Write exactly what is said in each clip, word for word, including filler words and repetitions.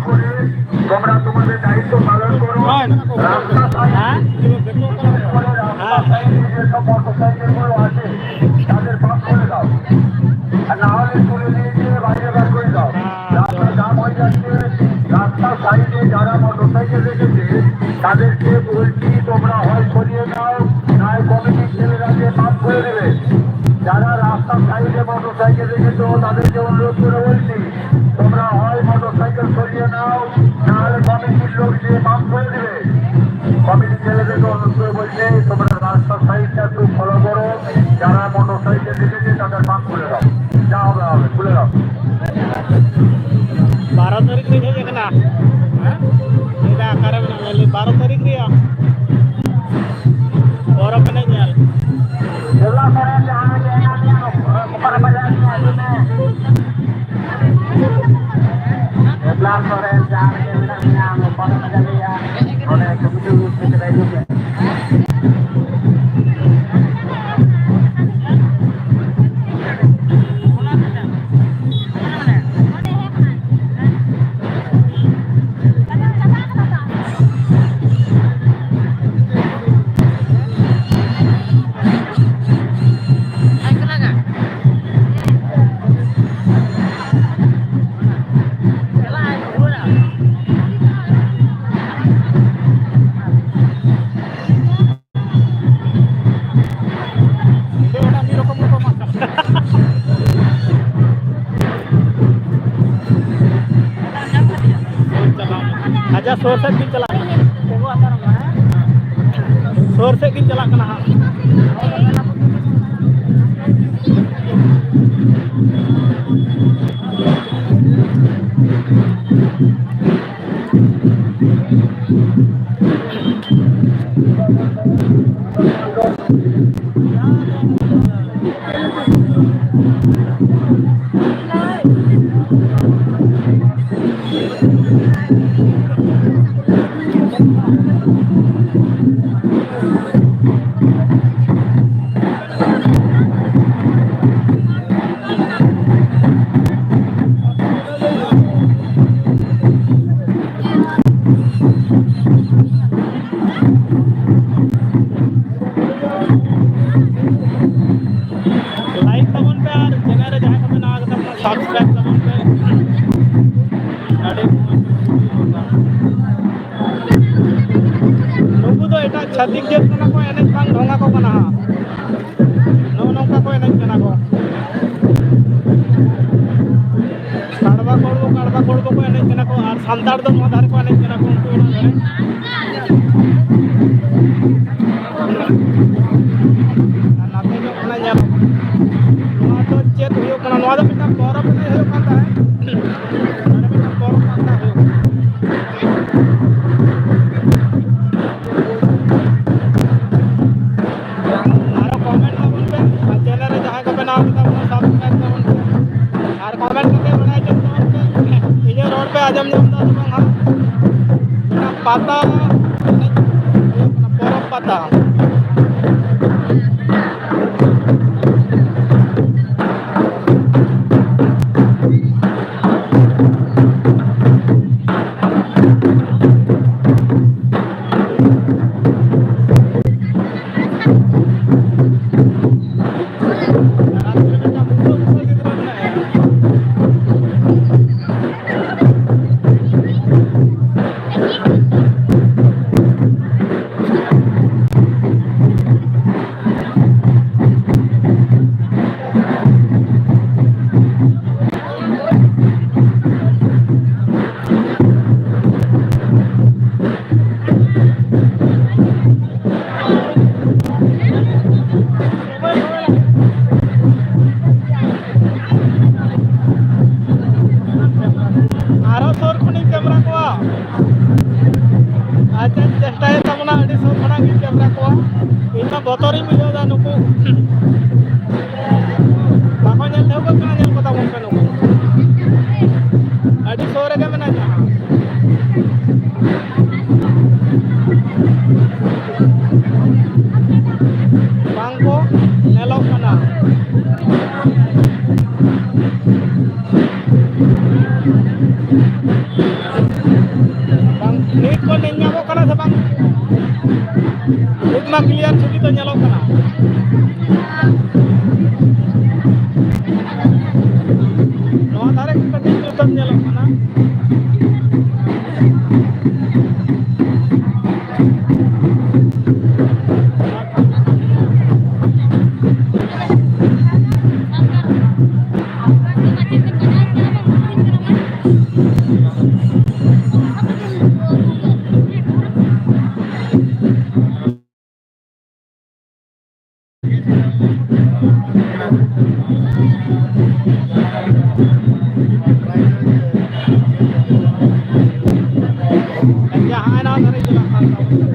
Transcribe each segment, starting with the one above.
করে তোমরা তোমাদের দায়িত্ব পালন করো। রাস্তা সাইড, হ্যাঁ? করে রাস্তা সাইডে যেসব মোটরসাইকেলগুলো আছে, তাদের বাদ করে দাও, আর না হলে তুলে নিয়ে গিয়ে বাইরে বার করে দাও। রাস্তা জাম হয়ে যাচ্ছে। রাস্তার সাইডে যারা মোটরসাইকেল রেখেছে, তাদেরকে বলছি, তোমরা হয় সরিয়ে নাও, নয় কমিটির ছেলেরা যে বাদ করে দেবে। যারা রাস্তার সাইডে মোটরসাইকেল রেখেছো, তাদেরকে অনুরোধ করে বলছি, তোমরা হয় মোটরসাইকেল সরিয়ে নাও, নাহলে কমিটির লোক যে বাদ করে দেবে। কমিটির ছেলেদেরকে অনুরোধ করে বলছি, তোমরা রাস্তার সাইডটা একটু ফলো করো, যারা মোটরসাইকেল রেখেছে তাদের বাদ খুলে দাও, যা হবে হবে, খুলে দাও। ᱵᱟᱨᱚ ᱛᱟᱹᱨᱤᱠᱷ ᱨᱮ ᱦᱮᱡ ᱟᱠᱟᱱᱟ᱾ ᱦᱮᱸ? ᱪᱮᱫᱟᱜ, ᱚᱠᱟᱨᱮ ᱢᱮᱱᱟᱜ ᱢᱮᱭᱟ? ᱞᱟᱹᱭ, ᱵᱟᱨᱚ ᱛᱟᱹᱨᱤᱠᱷ ᱨᱮᱭᱟᱜ ᱯᱚᱨᱚᱵᱽ ᱮᱱᱮᱡ ᱧᱮᱞ᱾ ᱫᱮᱵᱽᱞᱟ ᱥᱚᱨᱮᱱ, ᱡᱟᱦᱟᱸ ᱨᱮᱜᱮ ᱢᱮᱱᱟᱜ ᱢᱮᱭᱟ, ᱚᱠᱟ ᱨᱮ ᱵᱟᱡᱟᱨ ᱨᱮ ᱦᱤᱡᱩᱜ ᱢᱮ᱾ ᱫᱮᱵᱽᱞᱟ ᱥᱚᱨᱮᱱ, ᱡᱟᱦᱟᱸ ᱨᱮᱜᱮ ᱢᱮᱱᱟᱜ ᱢᱮᱭᱟ, ᱚᱠᱟ ᱨᱮ ᱵᱟᱡᱟᱨ ᱨᱮᱭᱟᱜ ᱱᱚᱰᱮ ᱠᱟᱹᱢᱤ ᱫᱩᱲᱩᱵ ᱠᱟᱛᱮ ᱦᱤᱡᱩᱜ ᱢᱮ᱾ ᱟᱪᱪᱷᱟ, ᱥᱩᱨ ᱥᱮᱫ ᱵᱤᱱ ᱪᱟᱞᱟᱜ ᱠᱟᱱᱟ᱾ ᱥᱩᱨ ᱥᱮᱫ ᱵᱤᱱ ᱪᱟᱞᱟᱜ ᱠᱟᱱᱟ ᱦᱟᱸᱜ᱾ subscribe ᱛᱟᱵᱚᱱ ᱯᱮ᱾ ᱟᱹᱰᱤ ᱢᱚᱡᱽ ᱱᱩᱠᱩ ᱫᱚ ᱮᱴᱟᱜ ᱪᱷᱟᱹᱛᱤᱠ ᱡᱟᱹᱛ ᱠᱟᱱᱟ ᱠᱚ, ᱮᱱᱮᱡ ᱵᱟᱝ ᱰᱷᱚᱝ ᱟᱠᱚ ᱠᱟᱱᱟ ᱦᱟᱸᱜ᱾ ᱱᱚᱜᱼᱚ ᱱᱚᱝᱠᱟ ᱠᱚ ᱮᱱᱮᱡ ᱠᱟᱱᱟ ᱠᱚ᱾ ᱠᱟᱲᱵᱟ ᱠᱚᱲᱵᱚ, ᱠᱟᱲᱵᱟ ᱠᱚᱲᱵᱚ ᱠᱚ ᱮᱱᱮᱡ ᱠᱟᱱᱟ ᱠᱚ, ᱟᱨ ᱥᱟᱱᱛᱟᱲ ᱫᱚ ᱱᱚᱣᱟ ᱫᱷᱟᱨᱮ ᱠᱚ ᱮᱱᱮᱡ ᱠᱟᱱᱟ ᱠᱚ, ᱩᱱᱠᱩ ᱚᱱᱟ ᱫᱷᱟᱨᱮ᱾ ᱟᱨ ᱱᱟᱛᱮ ᱧᱚᱜ ᱠᱷᱚᱱᱟᱜ ᱧᱮᱞᱚᱜ ᱠᱟᱱᱟ᱾ ᱱᱚᱣᱟ ᱫᱚ ᱪᱮᱫ ᱦᱩᱭᱩᱜ ᱠᱟᱱᱟ? ᱱᱚᱣᱟ ᱫᱚ ᱢᱤᱫᱴᱟᱝ ᱯᱚᱨᱚᱵᱽ ᱮᱱᱮᱡ ᱦᱩᱭᱩᱜ ᱠᱟᱱ ᱛᱟᱦᱮᱸᱫ᱾ ᱱᱚᱰᱮ ᱢᱤᱫᱴᱟᱝ ᱯᱚᱨᱚᱵᱽ ᱯᱟᱛᱟ ᱦᱩᱭᱩᱜ ᱠᱟᱱᱟ᱾ ᱟᱨᱚ comment ᱛᱟᱵᱚᱱ ᱯᱮ, ᱟᱨ channel ᱨᱮ ᱡᱟᱦᱟᱸᱭ ᱠᱚᱯᱮ ᱱᱟᱣᱟ ᱜᱮᱛᱟ ᱵᱚᱱᱟ, subscribe ᱛᱟᱵᱚᱱ ᱯᱮ, ᱟᱨ comment ᱠᱟᱛᱮ ᱵᱟᱲᱟᱭ ᱦᱚᱪᱚ ᱛᱟᱵᱚᱱ ᱯᱮ, ᱤᱧᱟᱹᱜ ᱨᱚᱲ ᱯᱮ ᱟᱸᱡᱚᱢ ᱧᱟᱢ ᱮᱫᱟ ᱥᱮ ᱵᱟᱝ ᱦᱟᱸᱜ? ᱢᱤᱫᱴᱟᱝ ᱯᱟᱛᱟ ᱮᱱᱮᱡ ᱦᱩᱭᱩᱜ ᱠᱟᱱᱟ, ᱯᱚᱨᱚᱵᱽ ᱯᱟᱛᱟ᱾ ᱟᱨᱚ ᱥᱩᱨ ᱠᱷᱚᱱᱤᱧ camera ᱠᱚᱣᱟ᱾ ᱟᱪᱪᱷᱟ, ᱪᱮᱥᱴᱟᱭᱮᱫ ᱛᱟᱵᱚᱱᱟ ᱟᱹᱰᱤ ᱥᱩᱨ ᱠᱷᱚᱱᱟᱜ ᱜᱤᱧ camera ᱠᱚᱣᱟ᱾ ᱤᱧ ᱢᱟ ᱵᱚᱛᱚᱨᱤᱧ ᱵᱩᱡᱷᱟᱹᱣ ᱮᱫᱟ ᱱᱩᱠᱩ᱾ ᱵᱟᱠᱚ ᱧᱮᱞ ᱴᱷᱟᱹᱣᱠᱟᱹᱜ ᱠᱟᱱᱟ, ᱧᱮᱞ ᱠᱚ ᱛᱟᱵᱚᱱ ᱯᱮ ᱱᱩᱠᱩ᱾ ᱟᱹᱰᱤ ᱥᱩᱨ ᱨᱮᱜᱮ ᱢᱮᱱᱟᱧᱟ᱾ ᱵᱟᱝ ᱠᱚ ᱧᱮᱞᱚᱜ ᱠᱟᱱᱟ᱾ ᱵᱟᱝ, ᱱᱤᱛ ᱠᱚ ᱧᱮᱞ ᱧᱟᱢᱚᱜ ᱠᱟᱱᱟ ᱥᱮ ᱵᱟᱝ? ᱱᱤᱛ ᱢᱟ clear ᱪᱷᱚᱵᱤ ᱫᱚ ᱧᱮᱞᱚᱜ ᱠᱟᱱᱟ᱾ ᱧᱮᱞᱚᱜ ᱠᱟᱱᱟ᱾ ᱡᱟᱦᱟᱸᱭ ᱱᱟᱣᱟ ᱫᱷᱟᱨᱮ ᱪᱟᱞᱟᱜ ᱠᱟᱱ ᱛᱟᱵᱚᱱᱟ᱾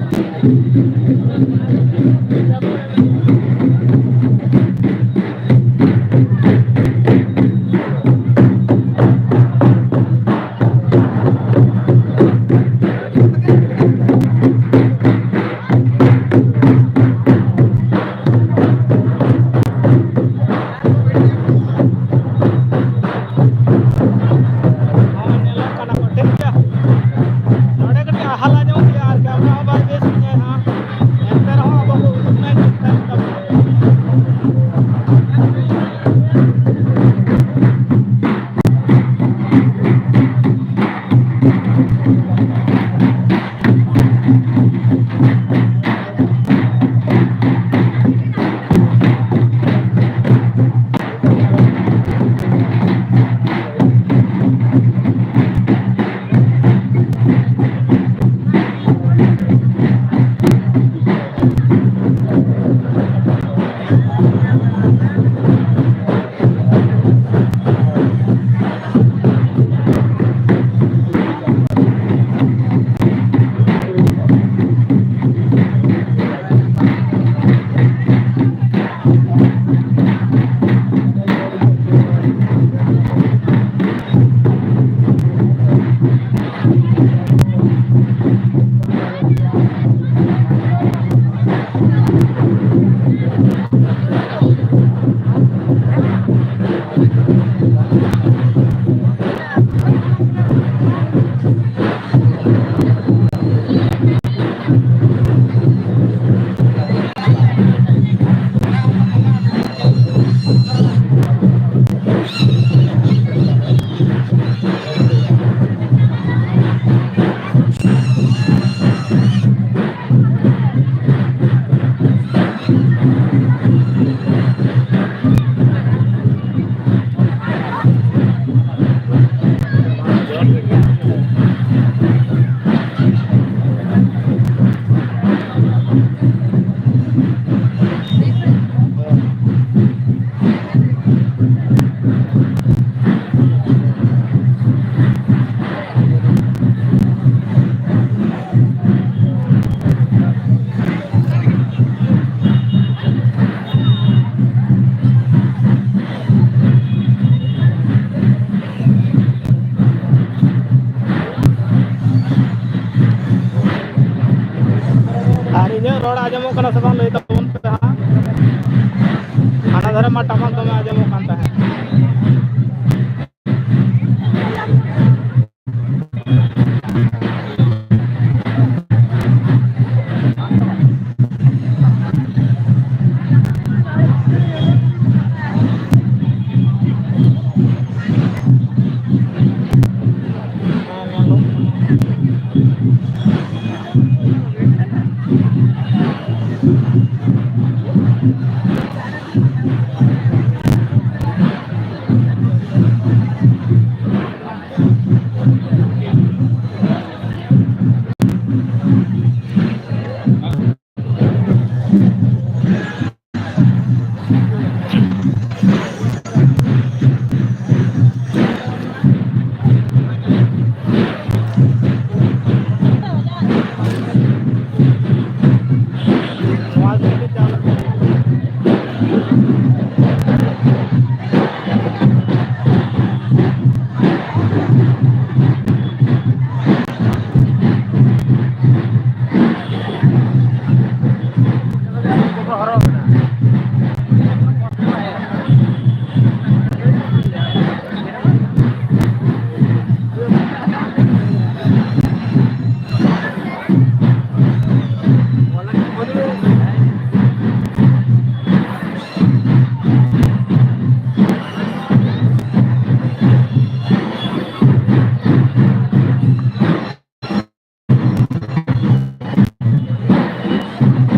ᱦᱚᱸ, ᱧᱮᱞᱚᱜ ᱠᱟᱱᱟ ᱠᱚ, ᱴᱷᱤᱠ ᱜᱮᱭᱟ᱾ ᱱᱚᱰᱮ ᱠᱟᱹᱴᱤᱡ ᱦᱟᱦᱟᱞᱟ ᱧᱚᱜ ᱜᱮᱭᱟ ᱟᱨ ᱠᱮᱢᱨᱟ ᱦᱚᱸ ᱵᱟᱭ ᱵᱮᱥ ᱜᱮᱭᱟ ᱦᱟᱸᱜ᱾ ᱮᱱᱛᱮ ᱨᱮᱦᱚᱸ ᱟᱵᱚ ᱠᱚ ᱩᱫᱩᱜ ᱧᱟᱢ ᱠᱮᱫ ᱛᱟᱵᱚᱱᱟ᱾ ᱨᱚᱲ ᱟᱸᱡᱚᱢᱚᱜ ᱠᱟᱱᱟ ᱥᱮ ᱵᱟᱝ, ᱞᱟᱹᱭ ᱛᱟᱵᱚᱱ ᱯᱮ ᱦᱟᱸᱜ᱾ ᱦᱟᱱᱟ ᱫᱷᱟᱨᱮ ᱢᱟ ᱴᱟᱢᱟᱠ ᱫᱚᱢᱮ ᱟᱸᱡᱚᱢᱚᱜ ᱠᱟᱱ ᱛᱟᱦᱮᱸᱫ᱾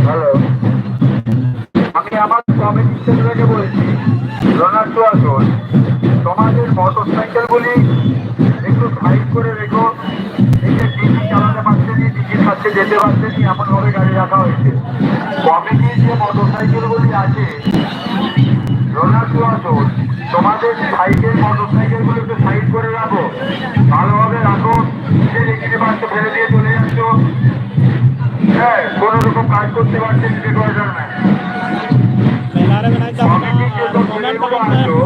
হ্যালো, আমি আমার কমিটির সেক্রেটারিকে বলছি, রোনাল্ডো আসুন, তোমাদের মোটর সাইকেলগুলি একটু সাইড করে রেখো। এই যে ডিজি চালাতে পারছে না, ডিজির কাছে যেতে পারছে না, এমনভাবে গাড়ি রাখা হয়েছে। কমিটির যে মোটর সাইকেলগুলি আছে, রোনাল্ডো আসুন, তোমাদের সাইকেল, মোটর সাইকেলগুলো একটু সাইড করে রাখো, ভালোভাবে রাখো। নিজের এখানে বাড়িতে ফেলে দিয়ে চলে যাচ্ছ। হ্যাঁ, কোনো রকম কাজ করতে পারছে না, বিকল্প নাই। মেলারে বেড়াই যাবো না, কমিটির যে আর কমেন্ট করবেন। আছো,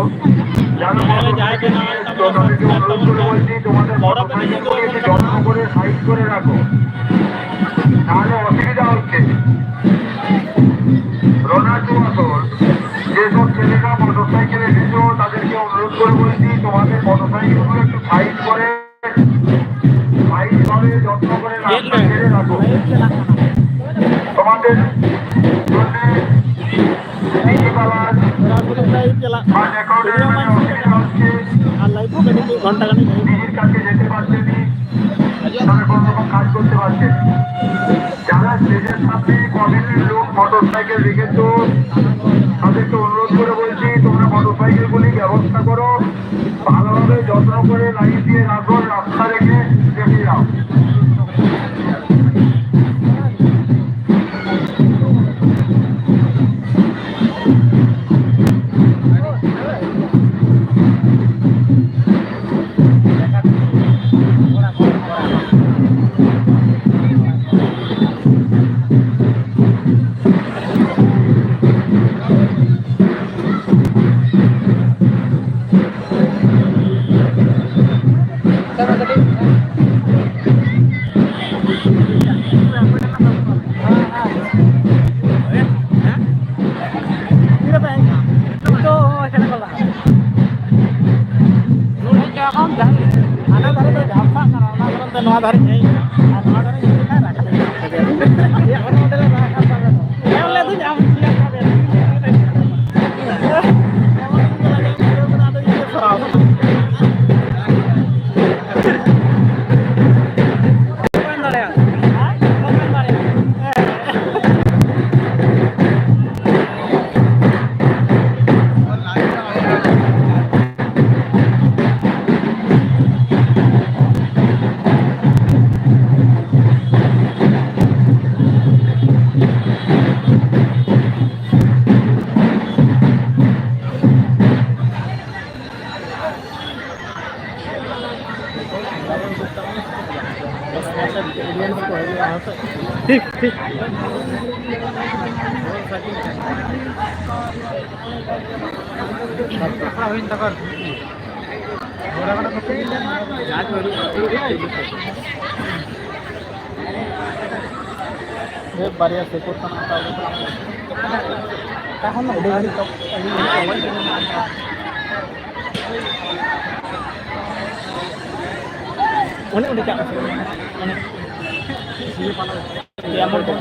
যারা মেলারে যাই বেড়াই, তো তাদেরকে অনুরোধ করে বলছি, তোমাদের মোটর সাইকেলগুলো একটু যত্ন করে সাইড করে রাখো, তাহলে অসুবিধা হচ্ছে। তোমাদের মোটরসাইকেলগুলো একটু সাইড করে, সাইড করে যত্ন করে রাস্তা ছেড়ে রাখো। তোমাদের জন্য নীতিমালার বা রেকর্ডের মানে অসুবিধা হচ্ছে, ᱟᱨ ᱞᱟᱭᱤᱵᱷ ᱦᱚᱸ ᱠᱟᱹᱴᱤᱡ ᱢᱤᱫ ᱜᱷᱚᱱᱴᱟ ᱜᱟᱱ ᱤᱧ ᱞᱟᱭᱤᱵᱷ ᱠᱟᱱᱟ᱾ ᱠᱟᱹᱢᱤ ᱠᱟᱛᱮ ᱡᱮᱛᱮ ᱯᱟᱨᱪᱮᱱᱤ, ᱛᱟᱦᱞᱮ ᱠᱚᱱᱚ রকম কাজ করতে পারছে না। যারা স্টেজের সামনে কমিটির লোক মোটরসাইকেল রেখেছো, তাদেরকে অনুরোধ করে বলছি, তোমরা মোটরসাইকেলগুলি ব্যবস্থা করো, ভালোভাবে যত্ন করে লাইন দিয়ে রাখো, রাস্তা রেখে বেরিয়ে যাও। ᱦᱟᱱᱟ ᱫᱷᱟᱨᱮ ᱫᱚ ᱡᱷᱟᱯᱥᱟᱜ ᱠᱟᱱᱟ, ᱚᱱᱟ ᱠᱟᱨᱚᱱ ᱛᱮ ᱱᱚᱣᱟ ᱫᱷᱟᱨᱮᱧ ᱦᱮᱡ ᱮᱱᱟ᱾ ᱟᱨ ᱱᱚᱣᱟ ᱫᱷᱟᱨᱮᱧ ᱦᱮᱡ ᱞᱮᱠᱷᱟᱱ ᱨᱟᱠᱟᱵ ᱮᱱᱟ᱾ ᱚᱱᱟ ᱚᱸᱰᱮ ᱞᱮ ᱨᱟᱠᱟᱵ ᱠᱟᱱᱟ᱾ ᱧᱮᱞ ᱞᱮᱫᱟᱹᱧ ᱟᱢ ᱪᱮᱫ ᱞᱮᱠᱟ ᱵᱮᱱ ᱮᱢᱚᱱ ᱤᱧ ᱧᱮᱞ ᱟᱹᱰᱤ ᱤᱭᱟᱹ ᱥᱟᱨᱟᱣ᱾ ᱵᱟᱢ ᱢᱮᱱ ᱫᱟᱲᱮᱭᱟᱜᱼᱟ᱾ ᱵᱟᱢ ᱢᱮᱱ ᱫᱟᱲᱮᱭᱟᱜᱼᱟ᱾ ᱴᱷᱤᱠ, ᱴᱷᱤᱠ᱾ ᱵᱟᱨᱭᱟ ᱥᱮᱠᱚᱨ ᱠᱟᱱᱟ, ᱚᱠᱟ ᱠᱷᱚᱱ ᱟᱹᱰᱤ ᱜᱷᱟᱹᱲᱤᱡ ᱛᱚ, ᱟᱹᱰᱤ ᱜᱷᱟᱹᱲᱤᱡ ᱛᱚ᱾ ᱚᱱᱮ ᱚᱸᱰᱮ ᱪᱟᱜ ᱠᱟᱱᱟ᱾ ᱚᱱᱮ ᱮᱢᱚᱱ ᱠᱚ᱾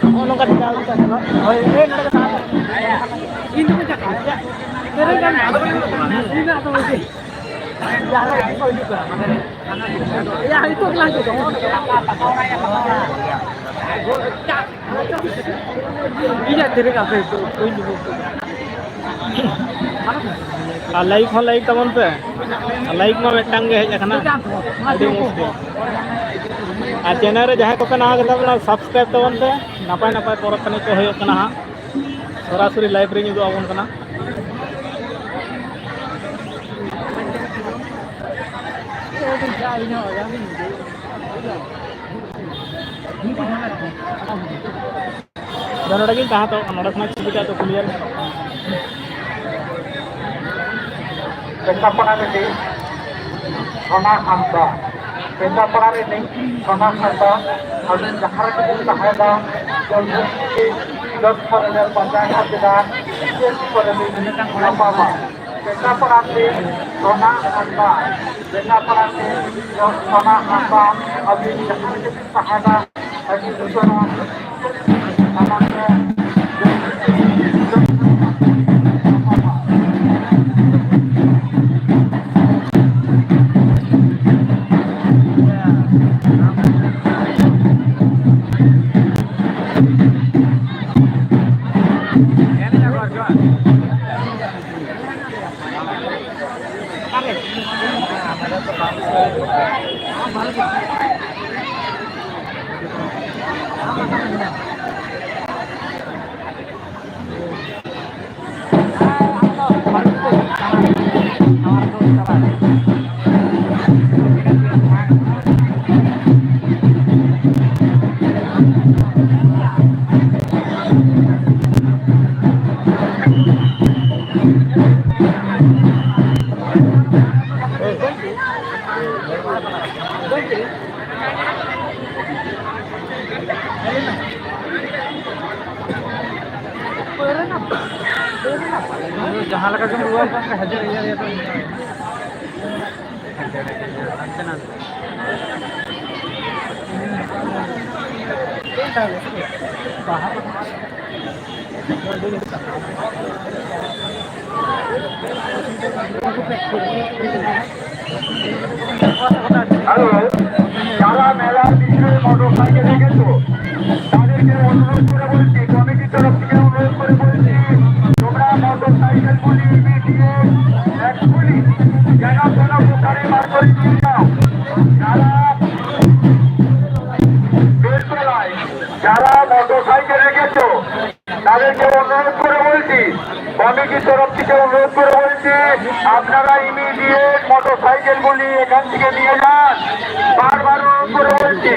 ᱱᱚᱜᱼᱚ ᱱᱚᱝᱠᱟ ᱪᱟᱞᱟᱣ ᱞᱮᱱᱠᱷᱟᱱ ᱫᱚ, ᱦᱳᱭ, ᱦᱳᱭ, ᱱᱚᱰᱮ ᱫᱚ ᱥᱟᱦᱟ ᱠᱚ᱾ ᱤᱧ ᱫᱚ ᱵᱟᱹᱧ ᱪᱟᱞᱟᱜᱼᱟ᱾ ᱛᱮᱨᱮ ᱜᱟᱱ ᱟᱫᱚ ᱤᱧ ᱫᱚ ᱟᱫᱚ ᱵᱟᱹᱧ ᱪᱟᱞᱟᱜᱼᱟ᱾ ᱡᱟᱦᱟᱸ ᱨᱮ ᱠᱚ ᱦᱤᱡᱩᱜ ᱠᱟᱱᱟ, ᱢᱟᱱᱮ, ᱮᱭᱟ, ᱱᱤᱛᱚᱜ ᱜᱮ ᱞᱟᱝ ᱦᱤᱡᱩᱜᱼᱟ᱾ ᱤᱧᱟᱹᱜ ᱛᱤᱨᱮ ᱠᱟᱯᱮ ᱦᱤᱡᱩᱜ, ᱵᱟᱹᱧ ᱦᱤᱡᱩᱜ᱾ ᱟᱨ ᱞᱟᱭᱤᱠ ᱦᱚᱸ ᱞᱟᱭᱤᱠ ᱛᱟᱵᱚᱱ ᱯᱮ᱾ ᱟᱨ ᱞᱟᱭᱤᱠ ᱢᱟ ᱢᱤᱫᱴᱟᱝ ᱜᱮ ᱦᱮᱡ ᱟᱠᱟᱱᱟ᱾ ᱟᱹᱰᱤ ᱢᱩᱥᱠᱤᱞ᱾ ᱟᱨ ᱪᱮᱱᱮᱞ ᱨᱮ ᱡᱟᱦᱟᱸᱭ ᱠᱚᱯᱮ ᱱᱟᱣᱟ ᱜᱮᱛᱟ ᱵᱚᱱᱟ, ᱥᱟᱵᱥᱠᱨᱟᱭᱤᱵ ᱛᱟᱵᱚᱱ ᱯᱮ᱾ ᱱᱟᱯᱟᱭ ᱱᱟᱯᱟᱭ ᱯᱚᱨᱚᱵᱽ ᱮᱱᱮᱡ ᱠᱚ ᱦᱩᱭᱩᱜ ᱠᱟᱱᱟ ᱦᱟᱸᱜ᱾ ᱥᱚᱨᱟᱥᱚᱨᱤ ᱞᱟᱭᱤᱵᱷ ᱨᱤᱧ ᱩᱫᱩᱜ ᱟᱵᱚᱱ ᱠᱟᱱᱟ᱾ ᱟᱫᱚ ᱱᱚᱰᱮ ᱜᱤᱧ ᱛᱟᱦᱮᱸ ᱦᱟᱛᱟᱲᱚᱜ ᱠᱟᱱᱟ, ᱱᱚᱰᱮ ᱠᱷᱚᱱᱟᱜ ᱪᱷᱚᱵᱤ ᱴᱟᱜ ᱫᱚ clear ᱧᱮᱞᱚᱜ ᱠᱟᱱᱟ᱾ ᱯᱮᱱᱰᱟ ᱯᱟᱲᱟ ᱨᱤᱱᱤᱡ ᱥᱳᱱᱟ ᱦᱟᱸᱥᱫᱟ, ᱯᱮᱱᱰᱟ ᱯᱟᱲᱟ ᱨᱤᱱᱤᱡ ᱥᱳᱱᱟ ᱦᱟᱸᱥᱫᱟ, ᱟᱹᱵᱤᱱ ᱡᱟᱦᱟᱸ ᱨᱮᱜᱮ ᱵᱤᱱ ᱛᱟᱦᱮᱸᱱᱟ, ᱡᱚᱞᱫᱤ ᱡᱚᱞᱫᱤ ᱠᱚᱨᱮ ᱵᱤᱱ ᱯᱟᱸᱡᱟ ᱧᱟᱢ ᱠᱮᱫᱟ, ᱪᱮᱫ ᱠᱚᱨᱮ ᱵᱤᱱ ᱧᱟᱯᱟᱢᱟ᱾ ᱯᱮᱱᱰᱟ ᱯᱟᱲᱟ ᱨᱤᱱᱤᱡ ᱥᱳᱱᱟ ᱦᱟᱸᱥᱫᱟ, ᱯᱮᱱᱰᱟ ᱯᱟᱲᱟ ᱨᱤᱱᱤᱡ ᱥᱳᱱᱟ ᱦᱟᱸᱥᱫᱟ, ᱟᱹᱵᱤᱱ ᱡᱟᱦᱟᱸ ᱨᱮᱜᱮ ᱵᱤᱱ ᱛᱟᱦᱮᱸᱱᱟ, ᱡᱟᱦᱟᱸ ᱞᱮᱠᱟ ᱜᱮᱢ ᱨᱩᱣᱟᱹᱲ ᱠᱟᱱ ᱠᱷᱟᱱ, ᱦᱟᱡᱟᱨ ᱤᱭᱟᱹ ᱨᱮᱭᱟᱜ ᱫᱚ ᱦᱟᱱᱛᱮ ᱱᱟᱛᱮ᱾ হ্যালো, যারা মেলার বিষয়ে মোটরসাইকেল রেখেছো, তাদেরকে অনুরোধ করে বলছি, কমিটির তরফ থেকে অনুরোধ করে বলছি, তোমরা মোটরসাইকেলগুলি ইমিডিয়েট এক্ষুনি যেন কোনো প্রকারে বার করে দিয়ে যাও। যারা বেলতলায়, যারা মোটরসাইকেল রেখেছো, তাদেরকে অনুরোধ করে বলছি, কমিটির তরফ থেকে অনুরোধ করে বলছি, আপনারা ইমিডিয়েট মোটরসাইকেলগুলি এখান থেকে নিয়ে যান। বারবার অনুরোধ করে বলছি।